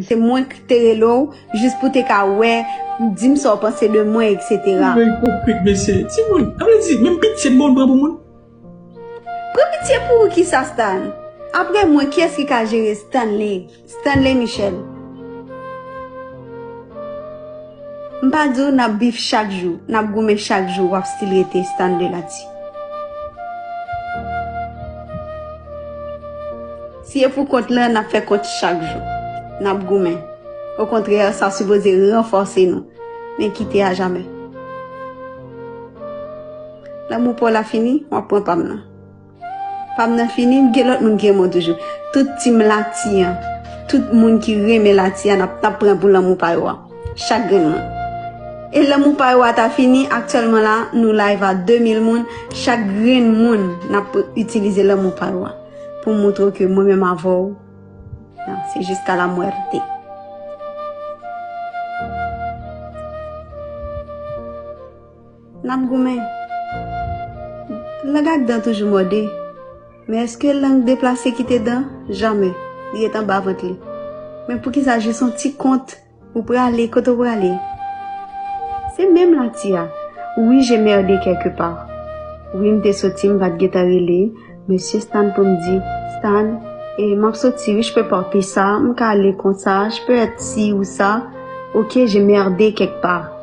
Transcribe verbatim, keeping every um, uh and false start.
Se mwen ki te rele w, jis pou te ka wè, di m sa w panse de mwen, et cetera. Mwen ipokrit, mesye. Timoun, sa vle di, menm pitye m bon pran pou moun. Pran pitye pou ou ki sa, Stan? Apre mwen, kiyès ki ka jere Stanley? Stanley Michel. M pa di w n ap bif chak jou, n ap goumen chak jou, w ap still rete Stanley Lati. Si e pou kont lan, n ap fè kont chak jou. N ap goumen. Okontrè, sa sipoze ranfòse nou. Men kite a jamè. Lanmou pa w la fini, w ap pran pa m nan. Pa m nan fini, gen lòt moun ki renmen w toujou. Tout team Lati an, tout moun ki renmen Lati an, n ap, n ap pran pou lanmou pa yo a. Chak grenn moun. E lanmou pa yo a ta fini, aktyèlman la, nou live a de mil moun. Chak grenn moun, n ap itilize lanmou pa yo a. Pou moutre w ke mwen menm avè w, non, se jiska la muerte. N ap goumen. Lang ak dan toujou mòde. Men èske lang deplase kite dan? Jamè. Li ret anba vant li. Men poukisa jis yon ti kont? Ou prale, kote w prale? Se menm Lati a. Oui, j'ai merdé quelque part. Wi, m te soti, m pa t gentan rele Mesye Stan pou m di, Stan, e, m ap soti, wi, je peux porter ça, m ka ale konsa, je peux être ci ou ça. Ok, j'ai merdé quelque part.